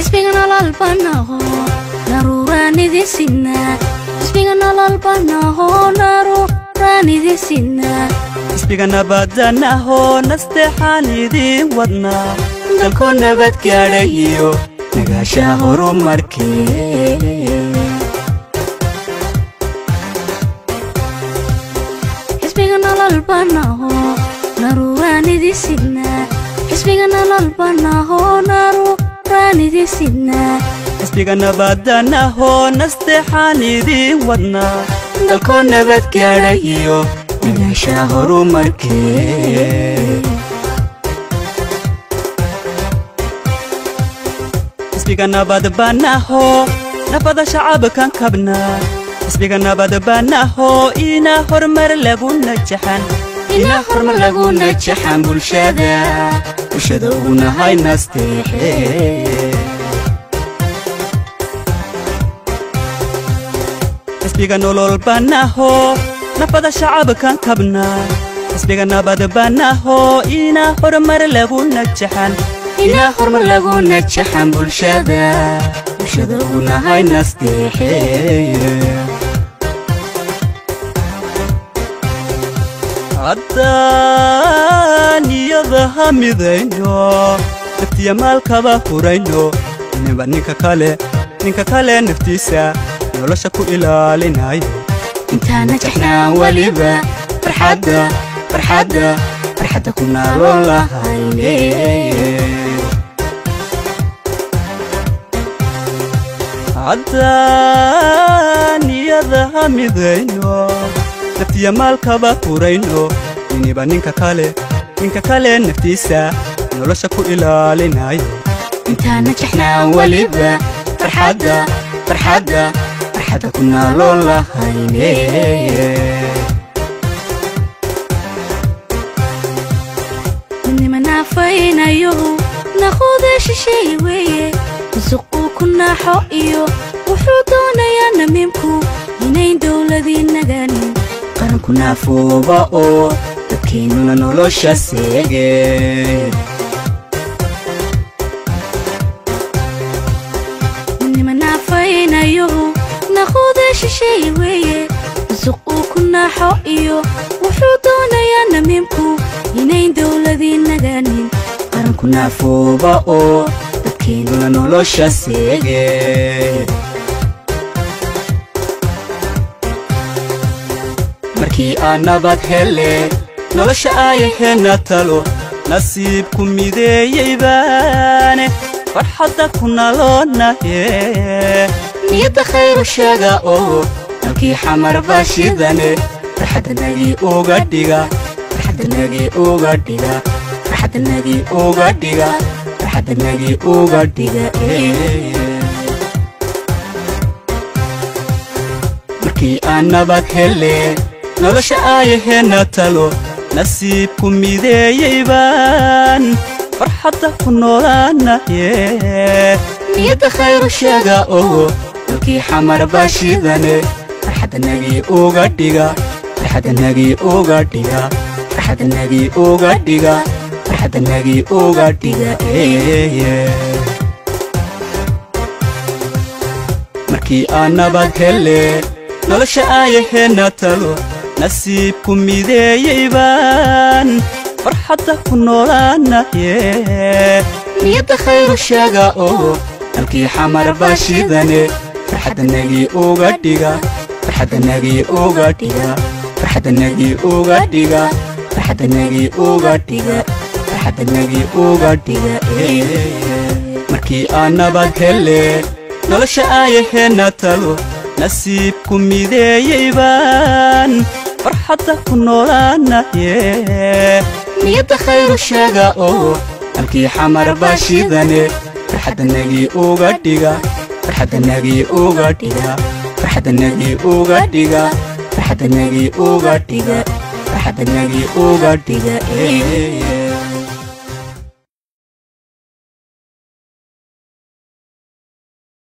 Xisbiga nolol banaho naruuraan idin sidnaa. Xisbiga nolol banaho naruuraan idin sidnaa. Xisbiga nabadanaho nasteexaan idiin wadnaa, dalkoo nabadgaadhayiyo nagaasha horumarkee. Xisbiga nolol banaho naruuraan idin sidnaa. Xisbiga nolol banaho naruuraan idin sidnaa. Xisbiga nabadanaho nasteexaan idiin wadnaa, dalkoo nabadgaadhayiyo nagaasha horumarkee. Xisbiga nabad banaho nabada shacabkan kabnaa. Xisbiga nabad banaho ina horumar lagu najaxan, ina horumar lagu najaxan, bulshada bulshada ugu nahay nasteexe. Xisbiga nolol banaho nabada shacabkan kabnaa. Xisbiga nabad banaho ina horumar lagu najaxan, ina horumar lagu najaxan, bulshada bulshada ugu nahay nasteexe. Haddaan iyada ha midayno, naftiya maalkaba hurayno, ninba ninka kale ninka kale naftiisa nolosha ku ilaalinayo, intaana jaxnaan weliba farxadda farxadda farxadda ku naaloon lahayne. Haddaan iyada ha midayno, naftiya maalkaba hurayno, niniba ninka kale ninka kale naftiisa nolosha ku ilaalinayo, intaana jaxnaan weliba farxadda farxadda farxadda ku naaloon lahayne. Midnima naafaynayo naquuda shisheeye weeye, musuquu ku naaxo iyo wuxuu doonayaa namiimku inayn dowladii naganin, qaranku naafooba oo dadkeennuna nolosha seege. Midnima naafaynayo naquuda shisheeye weeye, musuquu ku naaxo iyo wuxuu doonayaa namiimku inayn dowladii naganin, qaranku naafooba oo dadkeennuna nolosha seege. Markii aan nabad hele nolosha aayaheenna talo nasiibku mideeyey baane farxadda ku naloonaye, niyadda khayru sheega oo dalkii xamar baa shidane, farxadda nagii uga dhiga, farxadda nagii uga dhiga, farxadda nagii uga dhiga, farxadda nagii uga dhiga. Markii aan nabad hele nolosha aayaheenna talo nasiibku mideeyey baan farxadda ku noolaanaye, niyadda khayru sheega oo dalkii xamar baa shidane, farxadda nagii uga dhiga, farxadda nagii uga dhiga, farxadda nagii uga dhiga, farxadda nagii uga dhiga. Markii aan nabad hele nolosha aayaheenna talo nasiibku mideeyey baan farxadda ku noolaanaye, niyadda khayru sheega oo dalkii xamar baa shidane, farxadda nagii uga dhiga, farxadda nagii uga dhiga, farxadda nagii uga dhiga, farxadda nagii uga dhiga, farxadda nagii uga dhiga. Markii aan nabad hele nolosha aayaheenna talo nasiibku mideeyey baan farxadda ku noolaanaye, niyadda khayru sheega oo dalkii xamar baa shidane, farxadda nagii uga dhiga, farxadda nagii uga dhiga, farxadda nagii uga dhiga, farxadda nagii uga dhiga, farxadda nagii uga dhiga.